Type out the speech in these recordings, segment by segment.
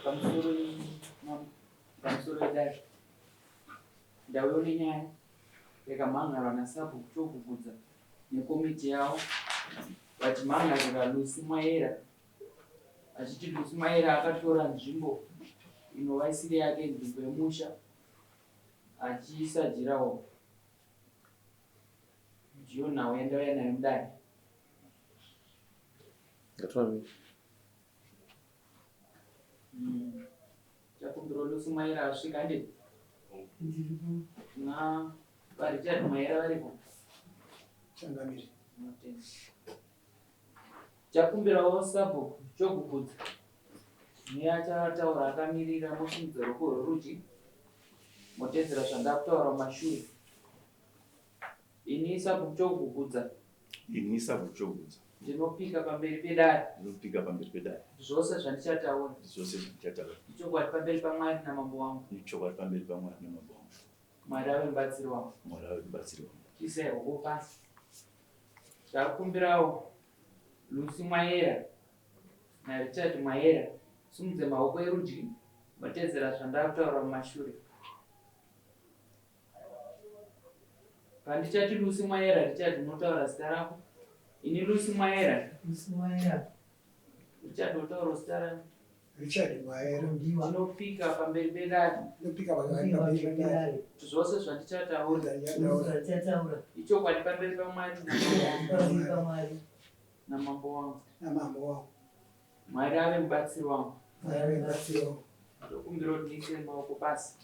Pamusoro pamusoro wedare ndauyo nenyaya yakamhan'arwa nasabhuku Chokugudza nekomiti yavo vachimhan'arira Lucy Mwayera vachiti Lucy Mwayera akatora nzvimbo inova isiri yake nzvimbo yemusha achiisa jirawo ndiyo nhau yandauya nayo mudare. Chakumbiro Lucy Mwayera asvika handiti? Ndiripo. Na vaRichard Mwayera varipo? Changamire. Tinotenda. Chakumbirawo sabhuku Chogugudza neachataura akamirira mosimudza ruoko rworudyi motedzera zvandakutaura mumashure. Ini sabhuku Chogugudza. Ini sabhuku Chogugudza. Ndinopika pamberi pedare. Ndinopika pamberi pedare. Zvose zvandichataura. Zvose zvandichataura. Ichokwadi pamberi paMwari namambo wangu. Ichokwadi pamberi paMwari namambo wangu. Mwari ave mubatsiri wangu. Mwari ave mubatsiri wangu. Chiisai ruoko pasi. Takumbirawo Lucy Mwayera naRichard Mwayera simudze maoko erudyi motedzera zvandakutaura mumashure. Pandichati Lucy Mwayera, Richard unotaura zita rako. Ini Lucy Mwayera. Lucy Mwayera. Richard unotaura zita rako. Richard Mwayera. Ndinopika pamberi pedare. Ndinopika pamberi pedare. Kuti zvose zvandichataura. Zvandichataura. Ichokwadi pamberi paMwari namambo wangu. Namambo wangu. Namambo wangu. Mwari ave mubatsiri wangu. Mwari ave mubatsiri wangu. Ndokumbira kuti ndiise maoko pasi.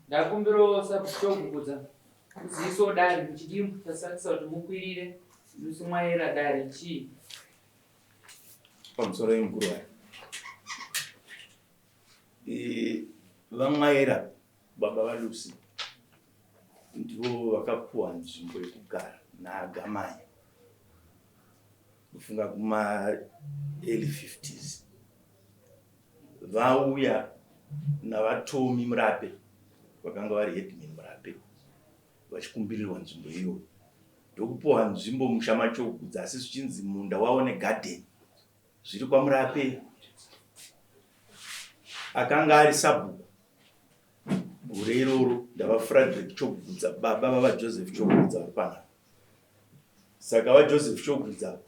Ndakumbirawo sabhuku kuziisawo dare muchidimbu tasakisa kuti mukwirire Lucy Mwayera dare chii? Pamusoro yemukuru wayo. E, VaMwayera baba vaLucy ndivo vakapuwa nzvimbo yekugara naAgamanya kufunga kuma early 50s Vauya naVaTommy Murape vakanga vari headman Murape vachikumbirirwa nzvimbo iyoyo ndokupiwa nzvimbo musha maChogudza asi zvichinzi munda wavo negarden zviri kwaMurape akanga ari sabhuku gore iroro ndavaFrederick Chogudza baba vavaJoseph Chogudza vari panapa. Saka vaJoseph Chogudza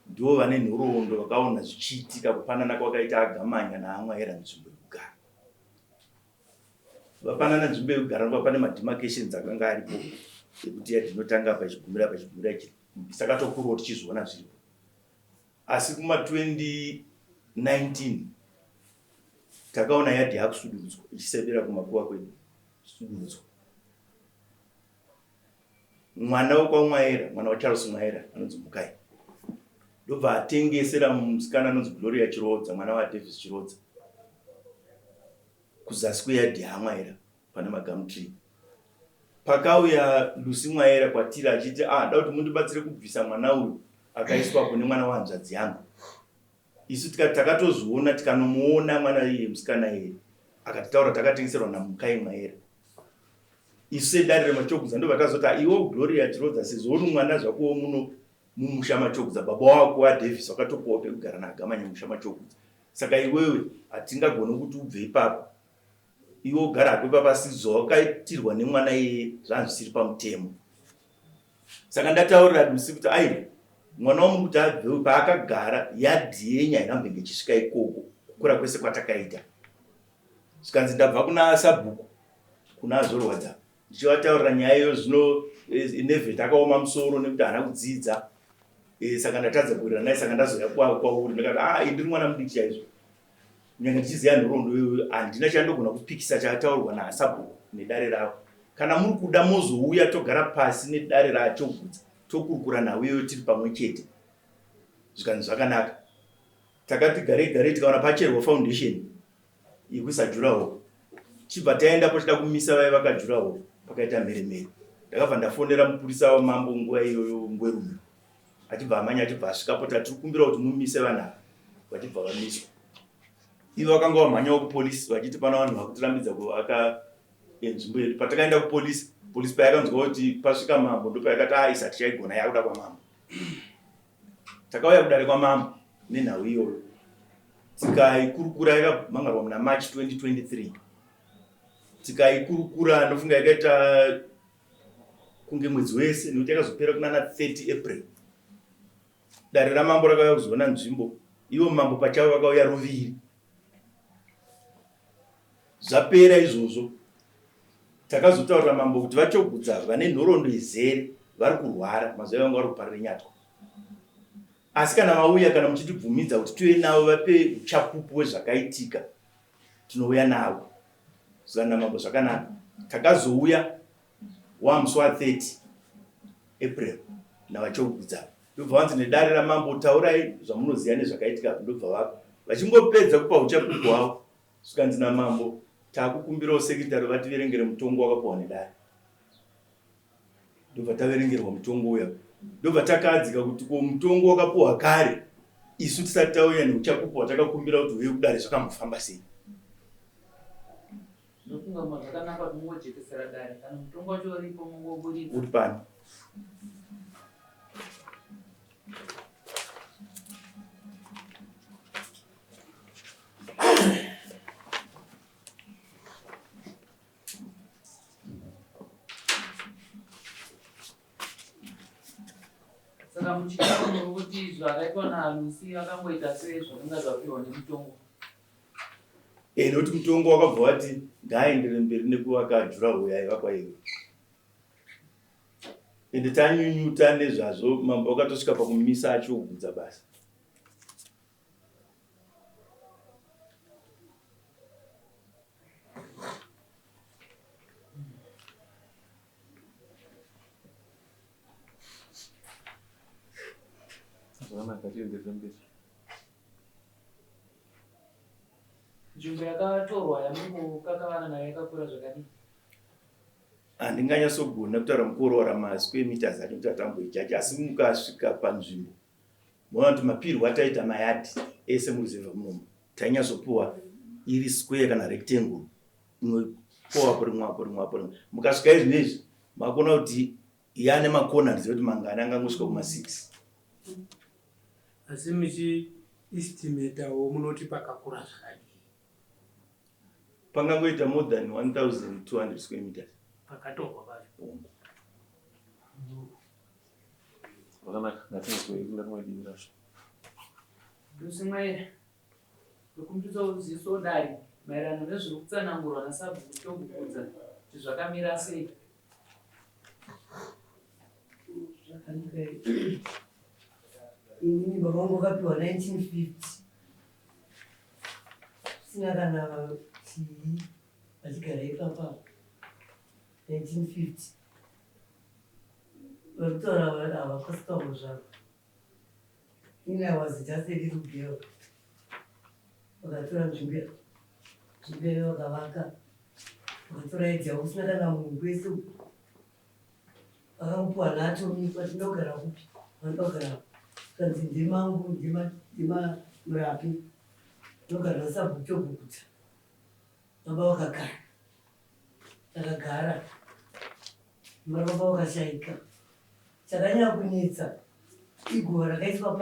ndivo vane nhoroondo vakaona zvichiitika kupanana kwakaita Agamanya naAmwaira nzvimbo yekugara. Vapanana nzvimbo yekugara nguva pane mademarcations akanga aripo ekuti yadinotanga apa ichigumira apa ichigumira ichi saka tokurawo tichizviona zviripo. Asi kuma 2019 takaona yadhi yakusudurudzwa ichisebera kumakuva kwedu sudurudzwa. Mwana wekwaMwaera, mwana waCharles Mwaera anonzi Mukai ndobva atengesera musikana anonzi Gloria Chirodza, mwana waDavis Chirodza kuzasi kweyadhi yaMwaera pane magum tree. Pakauya Lucy Mwaera kwatiri achiti ah, da kuti mundibatsire kubvisa mwana uyu akaiswapo nemwana wahanzvadzi yangu. Isu tikati takatozviona tikanomuona mwana iye musikana iye akatitaura takatengeserwa naMukai Mwaera. Isu sedare remaChokudza ndobva tazoti ah, iwe Gloria Chirodza sezvo uri mwana zvakowo muno mumusha maChokudza baba wako waDavis wakatopuwa pekugara naAgamanya musha maChokudza saka iwewe hatingagoni kuti ubve ipapo iwe ugara hako ipapa asi zvawakaitirwa nemwana iyeye zvanzi zvisiri pamutemo saka ndataurira Lucy kuti aiwa mwana wamuri kuti abvewo paakagara yadhi yenyu haina kumbenge ichisvika ikoko kukura kwese kwatakaita zvikanzi ndabva kuna sabhuku kuna azorwadza ndichivataurira nyaya iyo zvino eh, nevet akaoma musoro nekuti haana kudzidza eh, saka ndatadza kuwirirana naye saka ndazouya kwauri ndikati ah ndiri mwana mudiki chaizvo kunyange ndichiziva nhoroondo iyoyo handina chandogona kupikisa chataurwa nasabhuku nedare ravo kana muri kuda mozouya togara pasi nedare racho gudza tokurukura nhau iyoyo tiri pamwe chete zvikanzi zvakanaka takati garei garei tikaona pacherwa foundation yekuisa juraho chibva taendapo chida kumisa vaiva vakajuraho pakaita mheremhere ndakabva ndafonera mupurisa wamambo nguva iyoyo ngwerume achibva amanya achibva asvikapo tati tiri kumbira kuti mumise vanhu ava vachibva vamiswa ivo vakanga vamhanyawo kupolisi vachiti pana vanhu vakutirambidza kuvaka nzvimbo yedu patakaenda kupolisi polisi payakanzwa kuti pasvika mambo ndopayakati aisa ah, tichaigona yakuda kwamambo Takauya kudare kwamambo nenhau iyoyo. Tikaikurukura, yakamhangarwa muna March 2023. Tikaikurukura, ndofunga yakaita kunge mwedzi wese, nekuti yakazopera kunana 30 April. Dare ramambo rakauya kuzoona nzvimbo, ivo mambo pachavo vakauya ruviri. Zvapera izvozvo, takazotaurira mambo kuti vaChogudza vane nhoroondo izere, vari kurwara, mazuva evanga vari kuparira nyatwa. Asi kana vauya, kana muchitibvumidza kuti tiuye navo vape uchapupu hwezvakaitika, tinouya navo. Zvikanzi namambo zvakanaka. Takazouya wamusi wa 30 April navaChogudza. Ndobva vanzi nedare ramambo taurai zvamunoziva nezvakaitika apa. Ndobva vapa. Vachingopedza kupa uchapupu hwavo, zvikanzi namambo takukumbirawo sekitari vativerengere mutongo wakapuwa nedare. Ndobva taverengerwa mutongo uya. Ndobva takadzika kuti ko mutongo wakapuwa kare isu tisati tauya neuchapupu hwatakakumbira kuti uye kudare zvakambofamba sei. Ndofunga ma zvakanaka kuti mungojekesera dare kana mutongo wacho uripo mungoburitsa. Uri pano. Saka muchitaura muri kuti zvakaitwa naLucy akangoita sei zvakanga zvapiwa nemutongo? Eh, nekuti mutongo wakabva wati ngaaenderere mberi nekuvaka juraho yaivakwa iyo. Ende tanyunyuta nezvazvo, mambo wakatosvika pakumisa achiogudza basa. Zvakanaka, tienderere mberi. Nzvimbo yakatorwa yamuri kukakavana nayo yakakura zvakadii? Handinganyatsogona kutaura mukuorora masquare meters acho kuti atamboijaji, asi mukasvika panzvimbo moona kuti mapirwo ataita mayadhi ese muruzevha munomu tainyatsopuwa iri square kana rectangle inopuwa apo rimwe apo rimwe apo rimwe. Mukasvika izvi neizvi makuona kuti yane makona handizive kuti mangani, angangosvika kuma 6. Asi muchi estimatawo munoti pakakura zvakadii? Pangangoita more than 1200 square meters. Pakatorwa pacho. Hongu. Zvakanaka, ngatinzwei kune rimwe divi racho. Lucy Mwaira, ndokumbirawo ziso dare maererano nezviri kutsanangurwa nasabhuku Chogukudza kuti zvakamira sei. Zvakanaka. Inini baba vangu vakapiwa 1950 sina kana chii vachigara ipapa 1950 vari kutaura havakwanisi kutaura zvavo. Ini I was just a little girl. Vakatora nzvimbo nzvimbo iyo vakavaka, vakatora edzi yavo kusina kana munhu kwese uku. Vakangopiwa naAtomi vati ndogara kupi? Vandogara kanzi ndimangu ndima ndima murapi ndogara nasabhuku Chogukutsa. Baba vakagara takagara mara baba vakashaika. Chakanyanya kunetsa iguva rakaiswa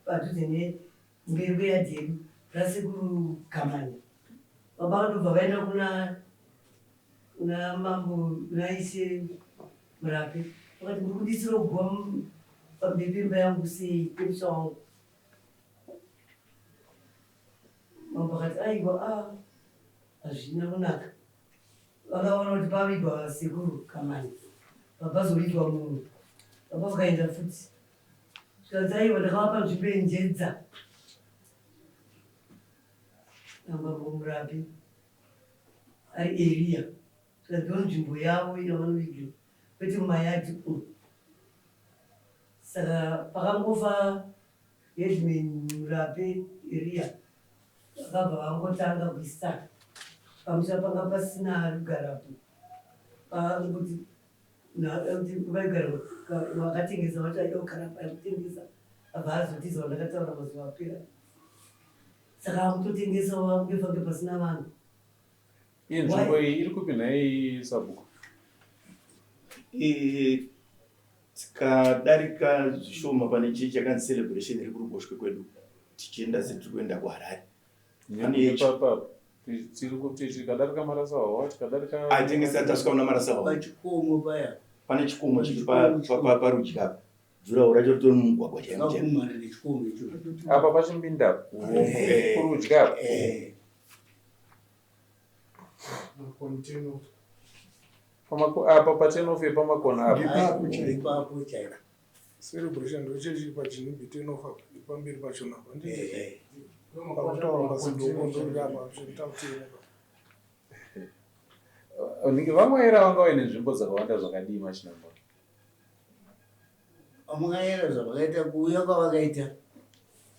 padhuze nemberi kweyadhi yedu rasekuru Gamanya. Baba vandobva vaenda kuna kuna mambo kuna ishe Murape vakati muri kundisira guva pamberi pemba yangu sei pemusha wangu. Mambo akati aiwa a hazvina kunaka. Vakaona kuti pavigwa sekuru Kamani pabazovigwa munhu. Baba vakaenda futi zvikanzi aiwa ndakavapa nzvimbo yenjedza namambo Murapi ari Eriya zvikanzi ndiyo nzvimbo yavo yavanovigirwa kwete mumayadhi umu. Saka pakangofa Headman Murape Eriya vakabva vangotanga kuisa pamusha panga pasina ari kugarapo kuti vaigara vakatengesa vacho aida kugara paikutengesa abva azotiza vandakataura mazuva apera saka akutotengesa vakunge fange pasina vanhu. Iyi nzvimbo iyi iri kupi nhai sabhuku? Tikadarika zvishoma pane chechi yakanzi Celebration iri kuruboshwe kwedu tichienda setiri kuenda kuHarare. Tiri kuti tikadarika Marasawawa tikadarika Aitengesa tasvika kuna Marasawawa. Pachikomo paya. Pane chikomo chiri parudyi apa. Jurawo racho ritori mumugwagwa chaimo chaimo. Akakumana nechikomo ichocho. Apa pachimbinda kurudyi apa. Apa patenof yepamakona apa. Ipapo chaipo. Ipapo chaipo. Celebration ndochechi pachinhimbi tenofa pamberi pachona apa nditi Eh. pakutaura pasidoko ndorira apa zvekutautira. Vamwaira vanga vaine nzvimbo dzakawanda zvakadii machinamba? Vamwaira zvavakaita kuuya kwavakaita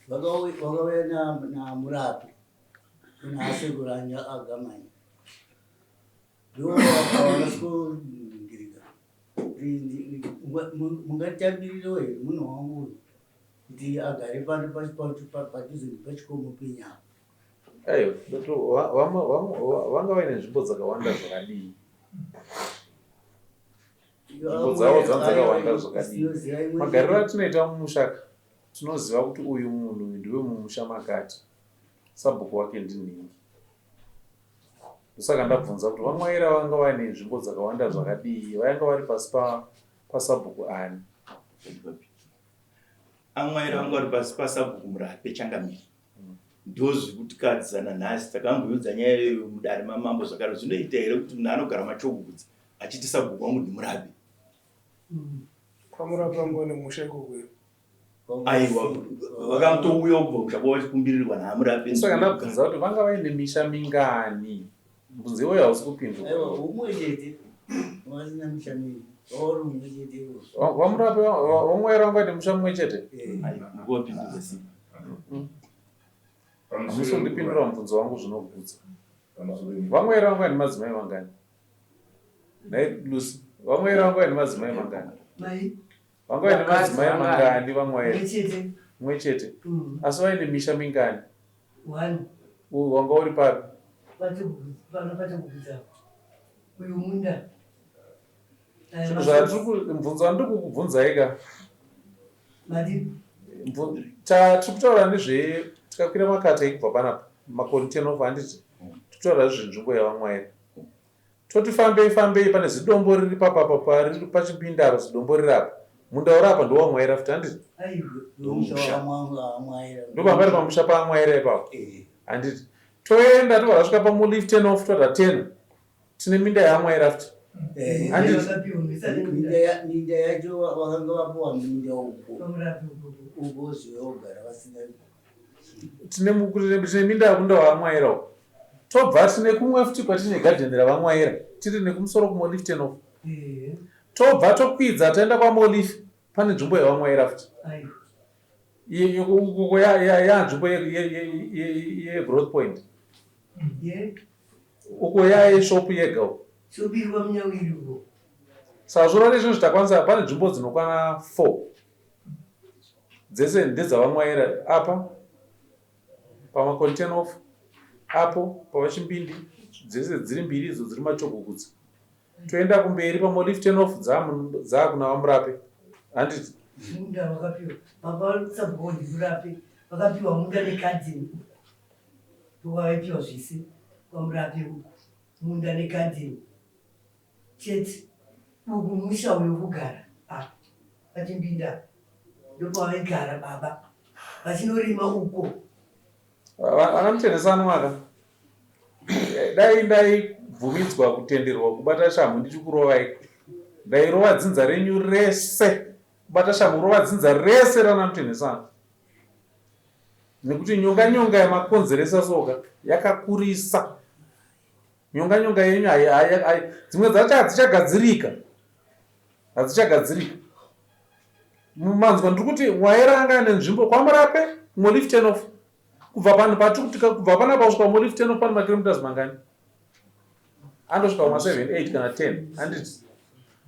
vakauya naMurapi naasekuru aGamanya ndo vakasvikongirika mungatambirirewo here munhu wangu uyu kuti agare pano padhuze nepachikomo penyama. Aiwa, vanga vaine nzvimbo dzakawanda zvakadii? Nzvimbo dzavo dzanga dzakawanda zvakadii? Magariro atinoita mumusha tinoziva kuti uyu munhu uyu ndiwe mumusha makati sabhuku wake ndinhingi. Ndosaka ndabvunza kuti vamwaira vanga vaine nzvimbo dzakawanda zvakadii, vanga vari pasi pasabhuku ani? Amwaira vanga vari pasi pasabhuku Murape Changamire. Ndozvikutikadzana nhasi takamboyudza nyaya iyoyo mudare mamambo zvakare. Zvinoita here kuti munhu anogara machogudza achiti sabhuku wangu ndimurape? Kwamurape vanga vane musha ikoko here? Aiwa, vakatouya kubva musha kwavo vachikumbirirwa naamurape. Saka ndabvunza kuti vanga vaine misha mingani? Mubvunzo iwoyo hausi kupindurwa. Aiwa, umwe chete. Vasina misha miviri. Vauri umwe chete iwo. Vamurape vamwaira vanga vaine musha mumwe chete? Aiwa, ngowapindura sei? Hamusi kundipindura mubvunzo wangu zvinogutsa. Vamwaira vanga vaine madzimai mangani? Nhai Lucy, vamwaira vanga vaine madzimai mangani? Mai. Vanga vaine madzimai mangani vamwaira? Mumwe chete. Mumwe chete. Asi vaine misha mingani? One. Uyu wanga uri papi? Pano patokugudza. Uyu munda. Zvinhu zvatiri mubvunzo wandiri kukubvunzai ka. Madi. Tiri kutaura nezve tikakwira makata ekubva panapa makoni 10 off handiti? Tiri kutaura nezvenzvimbo yavamwaira. Toti fambei fambei pane zidombo riri papapa riri pachipinda apa zidombo riri apa. Munda uri apa ndowamwaira futi handiti? Ndopanga pamusha paamwaira ipapo. Handiti? Toenda tobva tasvika pamulift 10 off toda 10. Tine minda yaamwaira futi. Handiti? Minda yacho vakanga vapuwa minda uko. Uko zvogara vasina. Tine minda yakunda waamwaira uko. Tobva tine kumwe futi kwatine gadheni ravamwaira tiri nekumusoro kumolife ten off. Tobva tokwidza taenda kwamolife pane nzvimbo yavamwaira futi. Uko yanzvimbo yegrowth point. Uko yayeshopu yega uko. Saka zvoreva izvozvo takwanisa pane nzvimbo dzinokwana 4 dzese ndedzavamwaira apa pamacontain off apo pavachimbindi dzese dziri mbiri idzo dziri machogokudza. Toenda kumberi pamolife ten off dzaakuna vamurape handiti? Munda wakapiwa baba sabhuku ndimurape vakapiwa munda negadheni uku ndokwavaipiwa zvese kwamurape uku munda negadheni chete uku musha uyo kugara apa pachimbinda ndopavaigara baba vachinorima uko. Vana muchenesanwa ka dai ndaibvumidzwa kutenderwa kubata shamhu ndichikurovai ndairova dzinza renyu rese kubata shamhu kurova dzinza rese rana muchenesanwa nekuti nyonga nyonga yamakonzeresa soka yakakurisa. Nyonga nyonga yenyu hai dzimwe dzacho hadzichagadzirika. Hadzichagadzirika. Manzwa ndiri kuti Mwaera anga ane nzvimbo kwaMurape kumolife ten off. Kubva pano patiri kuti kubva panapa kusvika kumolife ten off pane makilometers mangani? Andosvika kuma 7, 8 kana 10. Handiti.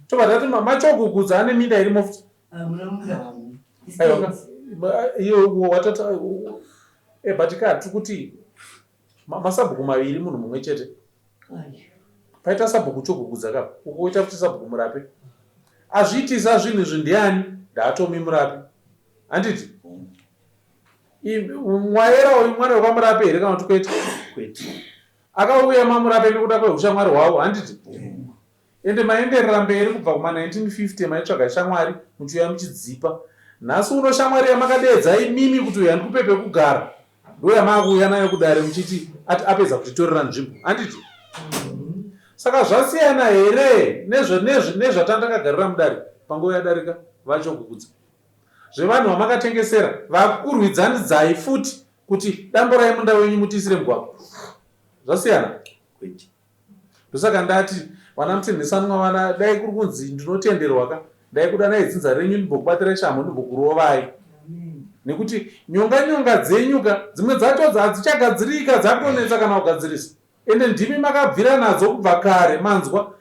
Tobva tati machogugudza ane minda irimo futi. Aiwa iyo watata but ka tiri kuti masabhuku maviri munhu mumwe chete. Paita sabhuku chogugudza ka uko woita futi sabhuku Murape. Azviitisa zvinhu izvi ndiani? Ndaatomi Murape. Handiti? Mwayera uyu mwana wekwaMurape here kana kuti kwete? Kwete. Akauya maMurape nekuda kwehushamwari hwavo handiti? Ende maenderera mberi kubva kuma 1950 maitsvaga shamwari muchiuya muchidzipa. Nhasi uno shamwari yamakadeedza imimi kuti uyu handikupe pekugara ndoyamaakuuya nayo kudare muchiti ati apedza kutitorera nzvimbo handiti? Saka zvasiyana here nezvatandakagarira mudare panguva yadarika vaChokukudza? Zvevanhu vamakatengesera vakurwidzanidzai futi kuti damburai munda wenyu mutiisire mugwagwa. Zvasiyana? Kwete. Ndosaka ndati vana mutenhesanwa vana dai kuri kunzi ndinotenderwa ka ndaikudanai dzinza renyu ndimbokubatsirai shamhu ndimbokurovai nekuti nyonga nyonga dzenyu ka dzimwe dzacho hadzichagadzirika dzakutonetsa kana kugadzirisa ende ndimi makabvira nadzo kubva kare manzwa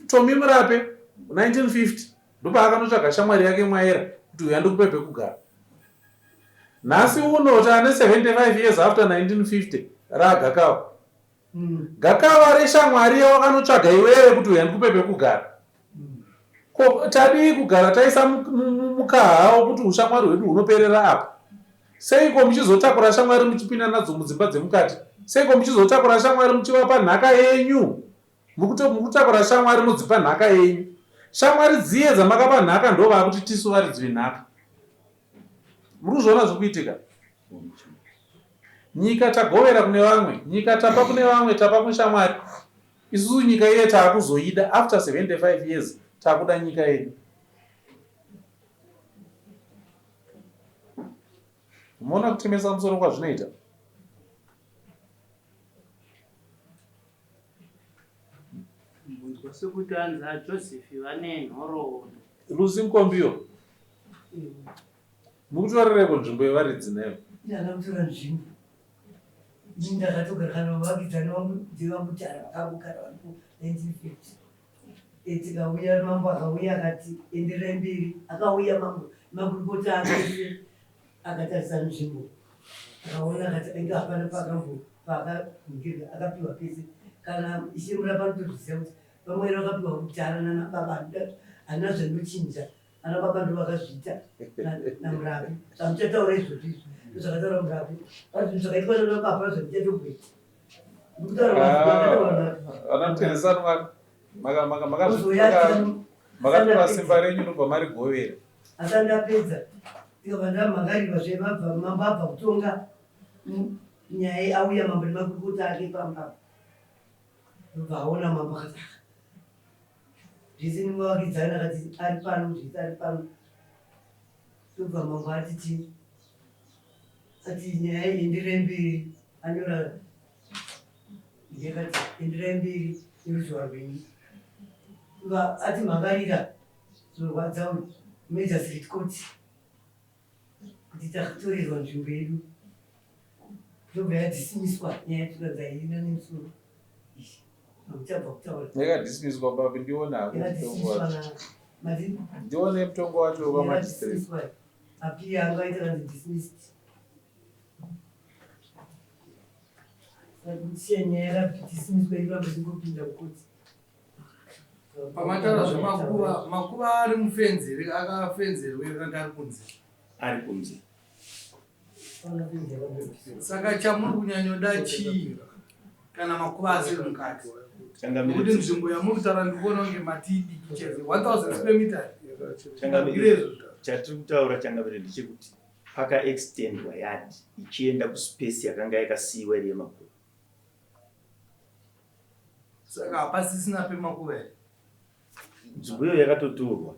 Tommy Murape 1950 ndopaakanotsvaga shamwari yake Mwaera kuti uya ndikupe pekugara nhasi uno taane 75 years after 1950 raagakawa Gakava reshamwari yawakanotsvaga iwewe kuti uya ndikupe pekugara. Ko tadii kugara taisa mukaha wokuti ushamwari hwedu hunoperera apa? Seiko muchizotakura shamwari muchipinda nadzo mudzimba dzemukati? Seiko muchizotakura shamwari muchivapa nhaka yenyu? Mukutakura shamwari modzipa nhaka yenyu. Shamwari dziye dzamakapa nhaka ndovakuti tisu varidzi venhaka. Muri kuzviona zviri kuitika? Nyika tagovera kune vamwe, nyika tapa kune vamwe, tapa kushamwari. Isusu nyika iye taakuzoida after 75 years taakuda nyika yedu. Unoona kutemesa musoro kwazvinoita? Mbunzwa sekuti hanzi aJoseph vane nhoroondo. Lucy Nkombiyo. Mukutorereko nzvimbo yevaridzi nayo. Ndana kutora nzvimbo. Ini ndakatogara kana vavakidzani vangu ndevamutara vakangogara varipo 1950. Tikauya mambo akauya akati endererai mberi akauya mambo makurukota ake ese akatarisa nzvimbo akaona akati inga hapana paakambo paakaningirwa akapiwa pese kana ishe murapa anotozviziva kuti vamwene vakapiwa kudhara nana baba handina zvandochinja ana baba ndo vakazviita namurapi zvamuchataura izvozvo izvi ndozvakataura murapi zvinhu zvakaitwa nana baba zvandichatokuita Ana Mutenhesanwa makatora simba renyu ndobva marigovera. Asati ndapedza tikabva ndamhangarirwa zve vabva mambo abva kutonga nyaya auya mambo nemakurukota ake pamba ndobva aona mambo akati ah, zvese nemavakidzani akati ari pano zvese ari pano ndobva mambo ati chii ati nyaya iyi enderera mberi anyora yakati enderai mberi neruzuva rwenyu ati mhangarira zvorwadza uyu magistrate court kuti takatorerwa nzvimbo yedu ndobva yadismiswa nyaya yatoratidza haina nemusoro akuchabva kutaura yakadismiswa babi ndione hako mutongo wacho ndione mutongo wacho wamagistrate apiya anga aita kanzi dismissed Siya nyaya yakadismiswa iramba ichingopinda kukoti. Pamataura zvemakuva, makuva ari mufenzi here akafenzerwa here kana ari kunze? Ari kunze. Saka chamuri kunyanyoda chii kana makuva asiri mukati? Nekuti nzvimbo yamuri kutaura ndikuona kunge mati idiki chete 1000 square meter. Changamire, chatiri kutaura changamire ndechekuti Paka extendwa yard ichienda kuspace yakanga yakasiiwa iri yemakuva. Saka hapasisina pemakuva here? Nzvimbo iyoyo yakatotorwa.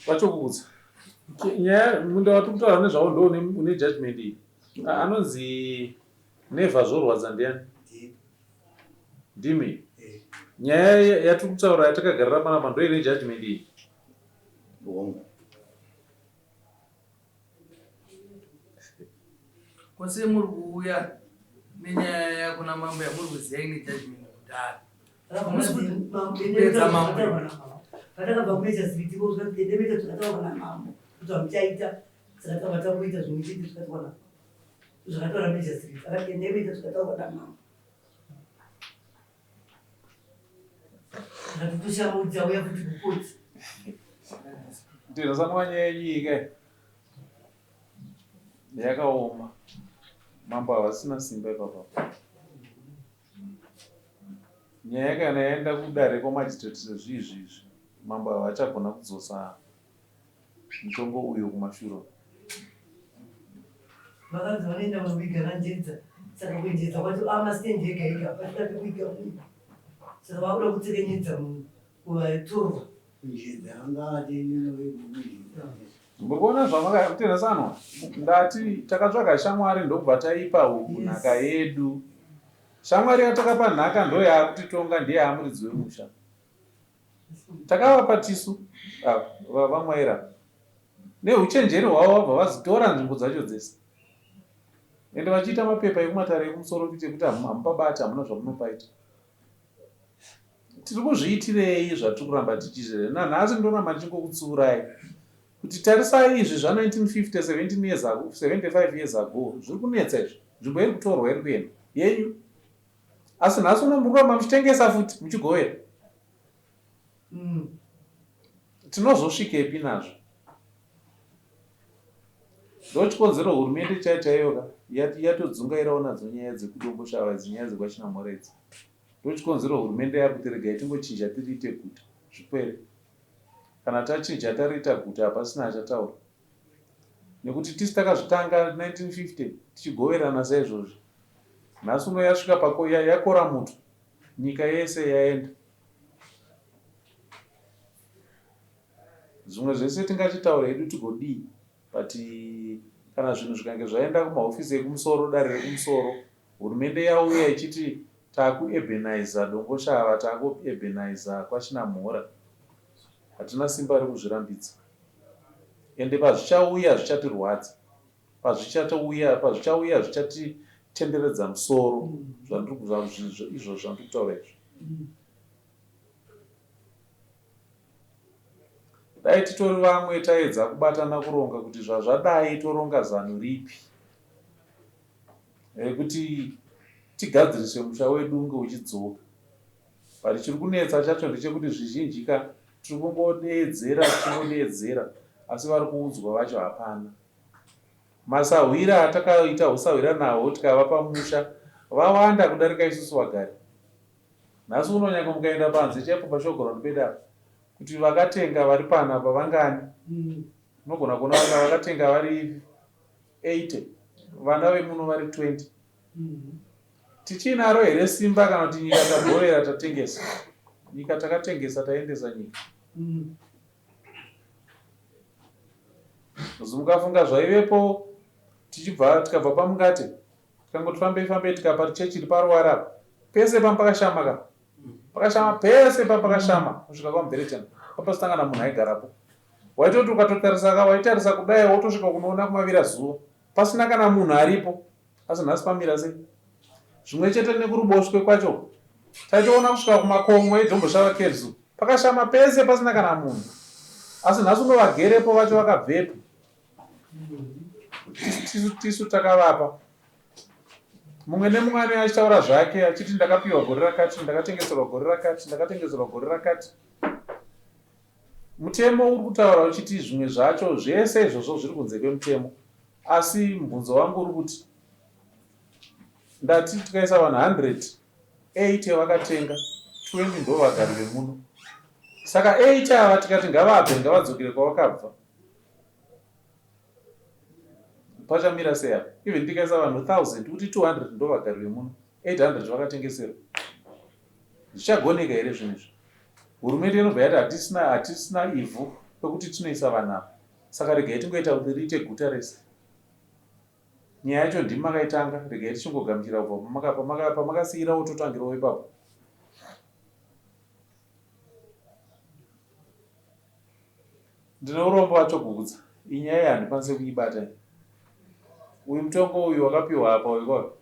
Vachokukudza. Nyaya munda watiri kutaura nezvawo ndo une judgment iyi. Anonzi Never zvorwadza ndiyani? Ndimi. Nyaya yatiri kutaura yatakagarira panapa ndo ine judgment iyi. Hongu. Ko sei muri kuuya nenyaya yakuna mambo yamuri kuziva ine judgment kudhara? Hamusi kupedza mambo. Patakabva kumeja zivitiko ende zvakataurwa namambo kuti hamuchaita saka tabva takuita zvimwe chete zvakataurwa namambo zvakataura meja ziviti akati ende meja zvakataurwa namambo Ndatotoshama uya futi kukoti. Ndinosanwa nyaya yenyu iyi kai. Yakaoma. Mambo havasina simba ipapa. Nyaya kana yaenda kudare kwamagistrate sezvizvi izvi, mambo havachagona kudzosa mutongo uyo kumashure. Vakanzi vanoenda kunoviga naNjedza saka kuNjedza kwacho amastendi ega ega pasina pekuiga munhu saka vakuda kutsekenyedza munhu kuvatorwa. Njedza anga ati Muri kuona zvamakatendesanwa? Ndati takatsvaga shamwari ndokubva taipa huku nhaka yedu. Shamwari yatakapa nhaka ndoyaakutitonga ndiye aamuridzi wemusha. Takavapa tisu ava vaMwaira nehuchenjeri hwavo vabva vazitora nzvimbo dzacho dzese. Ende vachiita mapepa ekumatare ekumusoro kuite kuti hamupabati hamuna zvamunopaita. Tiri kuzviitirei zvatiri kuramba tichiita nanhasi ndoramba ndichingokutsiurai kuti tarisai izvi zva 1950 17 years ago 75 years ago zviri kunetsa izvi nzvimbo iri kutorwa iri kuenda yenyu asi nhasi uno muri kuramba muchitengesa futi muchigovera Tinozosvikepi nazvo? Ndochikonzero hurumende chaiyo chaiyo ka yatodzungairawo nadzo nyaya dzekuDomboshava idzi, nyaya dzekwaChinamhora idzi. Ndochikonzero hurumende yakuti regai tingochinja tiriite guta, zvipere. Kana tachinja tariita guta hapasina achataura. Nekuti tisu takazvitanga 1950 tichigoverana saizvozvi. Nhasi uno yasvika pako yakora muto, nyika yese yaenda. Zvimwe zvese tingachitaura hedu tigodii but kana zvinhu zvikange zvaenda kumahofisi ekumusoro dare rekumusoro hurumende yauya ichiti takuurbanizer Domboshava takuurbanizer kwaChinamhora hatina simba rekuzvirambidza ende pazvichauya zvichatirwadza pazvichatouya pazvichauya zvichatitenderedza musoro zvandiri izvo zvandiri kutaura izvo. Dai titori vamwe taedza kubatana kuronga kuti zvazvadai toronga zano ripi rekuti tigadzirise musha wedu unge uchidzoka. But chiri kunetsa chacho ndechekuti zvizhinji ka tiri kungodeedzera tichingodeedzera asi vari kuudzwa vacho hapana. Masahwira atakaita husahwira nahwo tikavapa musha vawanda kudarika isusu vagari. Nhasi uno nyange mukaenda panze chaipo pashowground pedu apa kuti vakatenga vari panapa vangani unogona kuona vanga vakatenga vari 80 vana vemuno vari 20 tichinaro here simba kana kuti nyika tagovera tatengesa nyika takatengesa taendesa nyika mukafunga zvaivepo tichibva tikabva pamungate Tikangoti fambei fambei tikapa chechi iri paruware apa. Pese pamba pakashama ka. Pakashama pese pamba pakashama kusvika kwaMubherechana. Papasina kana munhu aigarapo. Waitoti ukatotarisa ka waitarisa kudai wotosvika kunoona kumavira zuva. Pasina kana munhu aripo. Asi nhasi pamira sei? Zvimwe chete nekuruboshwe kwacho. Taitoona kusvika kumakomo eDomboshava Caves. Pakashama pese pasina kana munhu. Asi nhasi unovagerepo vacho vakabvepi? Tisu takavapa. Mumwe nemumwe anenge achitaura zvake achiti ndakapiwa gore rakati, ndakatengeserwa gore rakati, ndakatengeserwa gore rakati. Mutemo uri kutaura uchiti zvimwe zvacho zvese izvozvo zviri kunze kwemutemo. Asi mubvunzo wangu uri kuti ndati tikaisa vanhu 100 80 vakatenga 20 ndo vagari vemuno. Saka 80 ava tikati ngavabve ngavadzokere kwavakabva. Pachamira sei apa? Even tikaisa vanhu 1000 kuti 200 ndo vagari vemuno, 800 vakatengeserwa. Zvichagoneka here zvinhu izvi? Hurumende inobva yati hatisina hatisina ivhu pekuti tinoisa vanhu ava. Saka regai tingoita kuti riite guta rese. Nyaya yacho ndimi makaitanga, regai tichingogamuchira kubva pamakasiirawo totangirawo ipapo. Ndine urombo vaChogugudza, iyi nyaya iyi handikwanise kuibata ini. Uyu mutongo uyu wakapiwa apa uyu kwayo.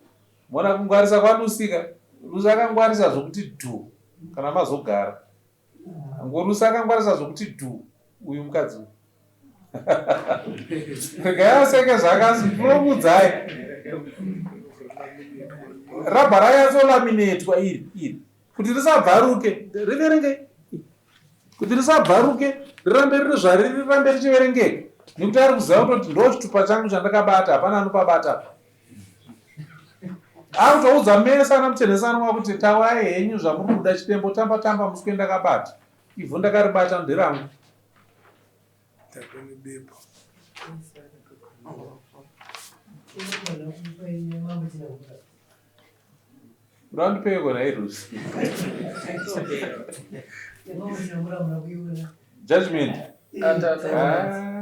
Mona kungwarisa kwaLucy ka. Lucy akangwarisa zvokuti dhu kana mazogara. NgoLucy akangwarisa zvokuti dhu uyu mukadzi uyu. Regai aseke zvakasi ndinokuudzai. Rabha ranyatsolaminetwa iri iri kuti risabvaruke riverengei. Kuti risabvaruke rirambe riri zvariri rirambe richiverengeka. Nekuti ari kuziva kutoti ndo chitupa changu chandakabata, hapana anopabata. Akutoudza mese ana muchenesanwa kuti taurai henyu zvamuri kuda chidembo tamba tamba muswe ndakabata. Ivhu ndakaribata nderangu. Urandipeko nhai Rusi. Judgment. Ah.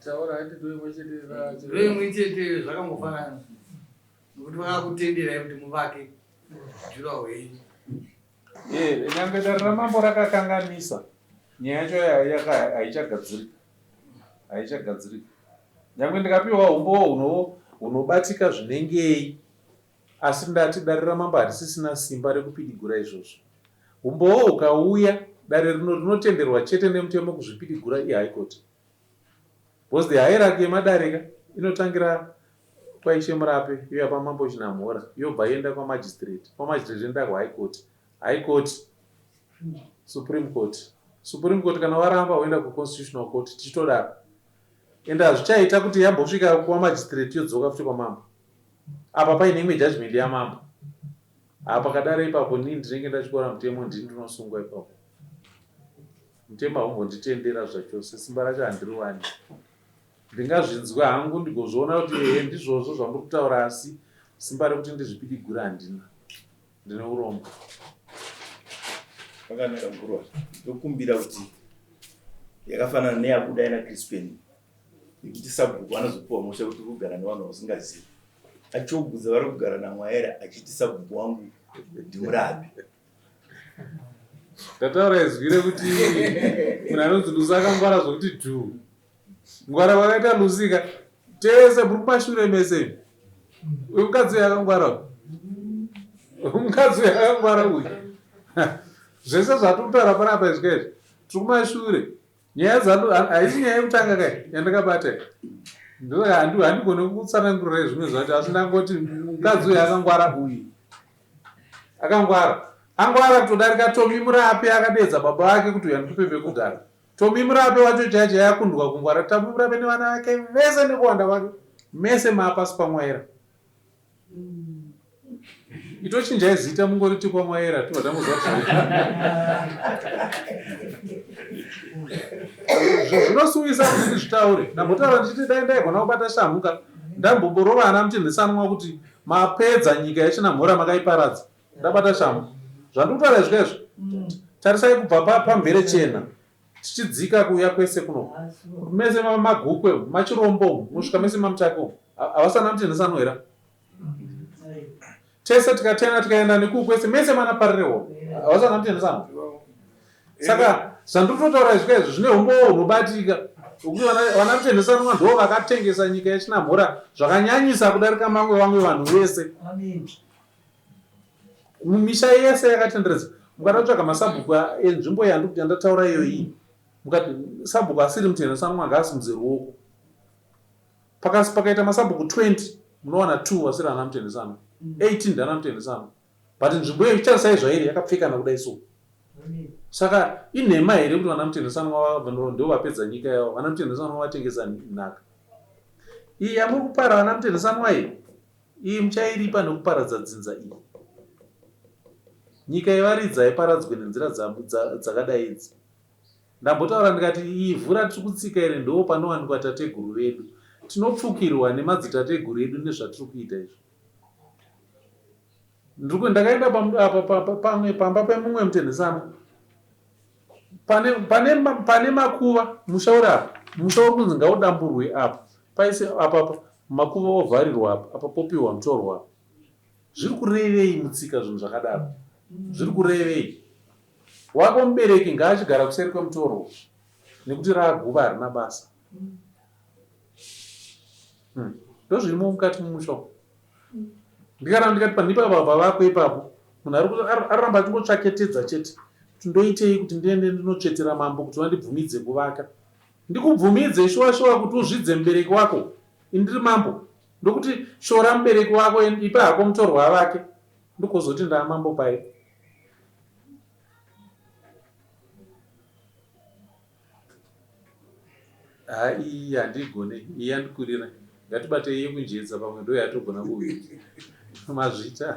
Taura hati ndoimwe chete. Ndoimwe chete zvakangofanana. Nokuti vakakutenderai kuti muvake juraho yenyu. Eh, nyangwe dare ramambo rakakanganisa nyaya yacho haichagadzirika haichagadzirika nyangwe ndikapiwa umbowo hunobatika zvinengei asi ndati dare ramambo harisisina simba rekupidigura izvozvo umbowo hukauya dare rino rinotenderwa chete nemutemo kuzvipidigura ihigh court Because the hierarchy yemadare ka inotangira kwaIshe Murape youya kwaMambo Chinamhora yobva yoenda kwaMagistrate, kwaMagistrate yoenda kuHigh Court, High Court, Supreme Court, Supreme Court kana waramba woenda kuConstitutional Court tichitodaro. Ende hazvichaita kuti yambosvika kwaMagistrate yodzoka futi kwaMambo. Apa paine imwe judgment yaMambo. Haa pakadaro ipapo inini ndinenge ndatyora mutemo ndini ndinosungwa ipapo. Mutemo haumbonditendera zvachose, simba racho handiriwani. Ndingazvinzwa hangu ndigozviona kuti ehe ndizvozvo zvamuri kutaura asi simba rekuti ndizvipidigure handina. Ndine urombo. Pakanaka mukuru wangu. Ndokumbira kuti yakafanana neyabuda ina Crispin yekuti sabhuku anozopiwa mhosva yekuti uri kugara nevanhu vausingazivi. Achogudza vari kugara naMwaera achiti sabhuku wangu ndimurapi. Ndataura izwi rekuti munhu anonzi Lucy akangwara zvokuti dhuu. Ngwara kwakaita Lucy ka tese muri kumashure mese. Uyu mukadzi uyu akangwara uyu. Mukadzi uyu akangwara uyu. Zvese zvatiri kutaura panapa izvi kaizvi tiri kumashure. Nyaya dzandu haisi nyaya yekutanga kai yandakabata iyi. Ndosaka handigone kutsanangurira zvimwe zvacho asi ndangoti mukadzi uyu akangwara uyu. Akangwara. Angwara kutodarika Tommy Murape akadeedza baba vake kuti uya ndikupe pekugara. Tommy Murape wacho chaiye chaiye akundwa kungwara. Tommy Murape nevana vake vese nekuwanda kwake mese maapasi pamwaira. Itochinjai zita mungoriti kwaMwaera tobva tangoziva kuti zvinosuwisa kuti ndizvitaure. Ndambotaura ndichiti dai ndaigona kubata shamhu ka ndambomborova ana mutinhisanwa kuti mapedza nyika yechinamhora makaiparadza. Ndabata shamhu. Zvandikutaura izvi kaizvi. Tarisai kubva pamvere chena tichidzika kuuya kwese kuno mese magukwe machirombo musvika mese mamutake umu havasana mutinhisanwa here tese tikatena tikaenda nekuu kwese mese mana parirewo havasana mutendesanwa saka zvandiri kutotaura izvi kaizvi zvine umbowo hunobatika wekuti vana mutendesanwa ndo vakatengesa nyika yechinamhora zvakanyanyisa kudarika mamwe vamwe vanhu vese mumisha yese yakatenderedza mukada kutsvaga masabhuku enzvimbo yandataura iyoyi mukati sabhuku asiri mutendesanwa ngaasimudze ruoko Pakasi pakaita masabhuku 20 munowana 2 vasiri ana mutendesano 18 ndana mutendesano but nzvimbo iyo ichitarisai zvairi yakapfekana kudai so saka inhema here kuti vana mutendesano ndivo vapedza nyika yavo vana mutendesano vatengesa nhaka iyi yamuri kupara vana mutendesanwa iyi iyi muchairipa nekuparadza dzinza iyi nyika yevaridzi haiparadzwe nenzira dzakadai idzi Ndambotaura ndikati ivhu ratiri kutsika iri ndoo panowanikwa tateguru vedu. Tinopfukirwa nemadzitateguru edu nezvatiri kuita izvi. Ndiri ndakaenda apa pamwe pamba pemumwe mutenhesano pane pane pane makuva musha uri apa musha uri kunzi ngaudamburwe apa paise apa apa makuva ovharirwa apa apa popiwa mutorwa apa zviri kurevei mutsika zvinhu zvakadaro zviri kurevei Wako mubereki ngaachigara kuseri kwemutorwa nekuti raaguva harina basa. Hmm. Ndozvirimo mukati mumusha umu. Ndikaramba ndikati panhipa baba vako ipapo munhu aramba achingotsvaketedza chete kuti ndoitei kuti ndiende ndinotsvetera mambo kuti vandibvumidze kuvaka. Ndikubvumidze shuwa shuwa kuti uzvidze mubereki wako. Ini ndiri mambo. Ndokuti shora mubereki wako ipa hako mutorwa avake. Ndokuzoti ndaamambo pai. Ha, iyi handiigone, iyi yandikurira. Ngatibatei yekunjedza pamwe ndo yatogona kuuya. Mazvita.